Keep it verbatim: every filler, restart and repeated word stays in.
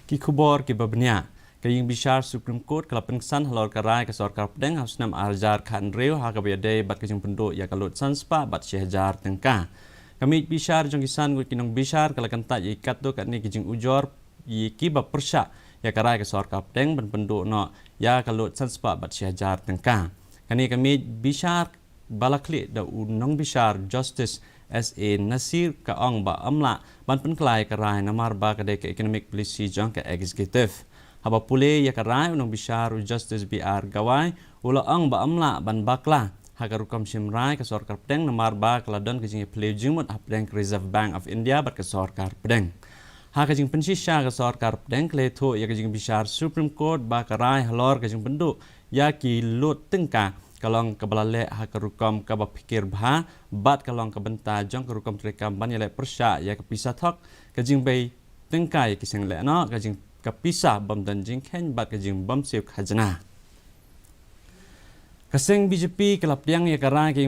Ki khubor kiba bniah. Ka ïing bishar Supreme Court ka la pynksan halor ka rai ka sorkar pdeng ha u snem ar hajar khathynriew ha kaba ïadei bad ka jingpynduh ïa ka lut san spah bad shi hajar tyngka. Ka miej bishar jong ki san ngut ki nongbishar ka la kyntait ïa katto katne ki jingujor ïa kiba pyrshah ïa ka rai ka sorkar pdeng ban pynduh noh ïa ka lut san spah bad shi hajar tyngka. Kane ka miej bishar ba la khlieh da u nongbishar Justice S A Nasir ka ong ba ym lah ban pynkylla ïa ka rai namar ba ka dei ka economic policy jong ka executive. Haba pule ïa ka rai u nongbishar u Justice B R Gavai u la ong ba ym lah ban bakla ha ka rukom shim rai ka sorkar pdeng namar ba ka la don ka jingïapylliew jingmut hapdeng ka Reserve Bank of India bad ka sorkar pdeng. Ha ka jingpynshisha ka sorkar pdeng ka la ïathuh ïa ka jingbishar Supreme Court ba ka rai halor ka jingpynduh ïa ki lut tyngka ka long kaba la leh ha ka rukom kaba phikir bha bad ka long ka bynta jong ka rukom treikam ban ïaleh pyrshah ïa ka pisa thok, ka jingbei tyngka ïa ki seng leh noh, ka jing ka pisa bym don jingkheiñ bad ka jingbymsiew khajna. Ka seng B J P ka la pdiang ïa ka rai ka